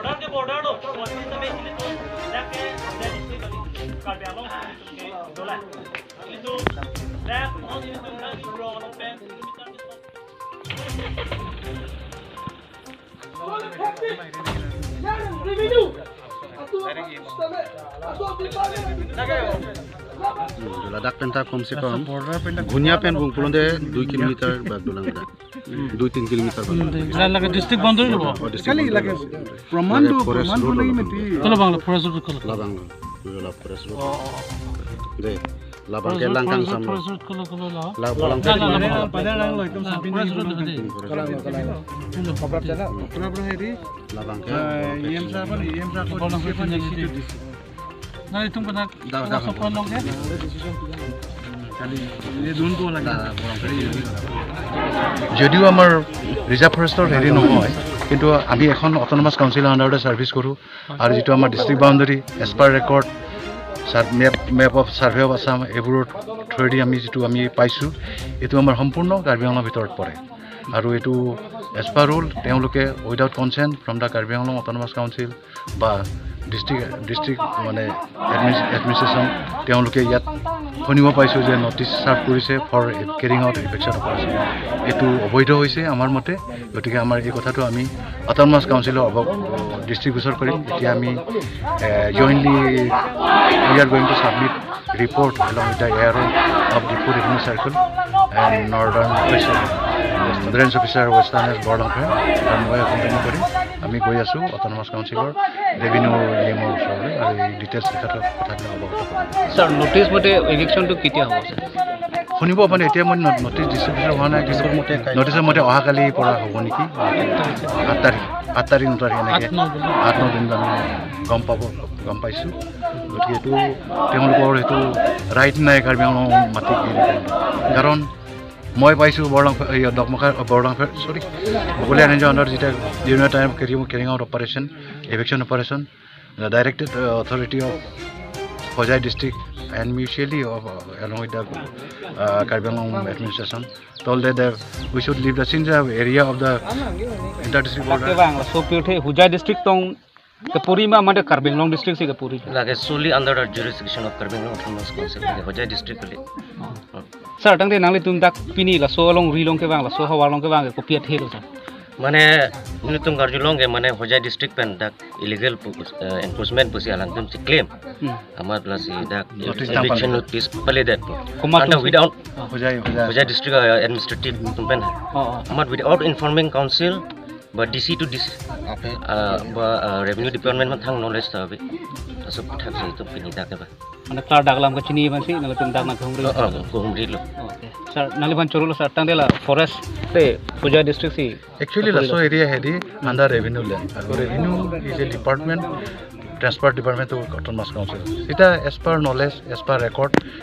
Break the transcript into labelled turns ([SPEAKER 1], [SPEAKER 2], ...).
[SPEAKER 1] Border কে border লো 35 sampai ini tu dak ke Hojai district Karbi Anglong ke dola itu dak on ini tu dak bro long pen
[SPEAKER 2] Ladakh penta কমসে কম ঘুনিয়া পেন বুংপুলন্দে 2 kilometre বাগদোলাং 2-3 kilometre
[SPEAKER 1] লাগে district বন্ধ হয়ে যাব।
[SPEAKER 2] প্রমাণ প্রমাণ
[SPEAKER 1] Bangla forest road
[SPEAKER 2] Labang forest road দে লাবাং কে লাংকাং সাম লা বলাং লাবাং কে
[SPEAKER 1] না তুমি কোনা সব লং
[SPEAKER 2] যদিও আমাৰ ৰিজাৰ্ভ ফৰেষ্টৰ হেৰি নহয়, কিন্তু আমি এখন অট'নমাছ কাউন্সিলৰ আণ্ডাৰতে ছাৰ্ভিচ কৰোঁ আৰু যিটো আমাৰ district boundary as per record map of Survey of Assam এইবোৰৰ থ্ৰুৱেদি আমি যিটো আমি পাইছোঁ, এইটো আমাৰ সম্পূৰ্ণ কাৰ্বি আংলঙৰ ভিতৰত পৰে। আৰু এইটো এজ পাৰ ৰুল তেওঁলোকে without consent from the Karbi Anglong Autonomous Council বা ডিষ্ট্ৰিক্ট মানে এডমিনিষ্ট্ৰেশ্যন তেওঁলোকে ইয়াত শুনিব পাইছোঁ যে নটিচ ছাৰ্ভ কৰিছে for carrying out eviction operation. এইটো অবৈধ হৈছে আমাৰ মতে। গতিকে আমাৰ এই কথাটো আমি অট'নমাছ কাউন্সিলৰ দৃষ্টিগোচৰ কৰিম। এতিয়া আমি jointly we are going to submit report along with the ARO of Diphu Revenue Circle and Northern Range Officer Western S Borlangpher আৰু মই কণ্টিনিউ কৰিম। আমি গৈ আছোঁ অট'নমাছ কাউন্সিলৰ ৰেভিনিউ এমৰ ওচৰলৈ আৰু এই ডিটেইলছ লিখাটো কথাবিলাক অৱগত কৰিম।
[SPEAKER 3] ছাৰ, নটিচ মতে এভিকশ্যনটো কেতিয়া হ'ব ছাৰ?
[SPEAKER 2] শুনিব মানে এতিয়া মই নটিচ ডিষ্ট্ৰিবিউশ্যন হোৱা নাই, কিন্তু নটিচৰ মতে অহাকালিৰ পৰা হ'ব নেকি, 8 তাৰিখ, 8 তাৰিখ 9 তাৰিখ এনেকৈ 8-9 দিন আমি গম পাইছোঁ। গতিকে এইটো তেওঁলোকৰ সেইটো ৰাইট নাই কাৰ্বি আংলং মাটি। কাৰণ মই পাইছোঁ বৰলাং দকমকা বৰলাং চৰি বকলীয়া ৰেঞ্জৰ আণ্ডাৰত যেতিয়া during time carrying out operation eviction operation directed authority of Hojai district and mutually of, along with the Karbi Anglong administration told that we should leave the since the area of the inter-district border.
[SPEAKER 3] So pure Hojai district tong Kapuri ma amade Karbi Anglong district se Kapuri
[SPEAKER 4] lage solely under the jurisdiction of Karbi Anglong Autonomous Council lage Hojai district le.
[SPEAKER 3] Sir, tang de nang le tum dak pini la so along ri long ke bang la so hawar long ke bang ko piat he lo sir.
[SPEAKER 4] মানে nitung garjulong ke mane Hojai district pen dak illegal enforcement pusi alang tum si claim amar plus dak eviction notice pale that under without Hojai district administrative tum pen amar without informing council ba DC to DC ba revenue department man thang knowledge ta be sob thak si tum pini dak ba
[SPEAKER 3] mane klar daglam ka chini man si nang tum dak na ghumri
[SPEAKER 4] ghumri lo.
[SPEAKER 3] Okay sir, nang ban chorolo sir tang dela forest te Hojai district si
[SPEAKER 2] actually Laso area hedi under revenue land. Revenue is a department, transport department to Autonomous Council. Ita as per knowledge, as per record.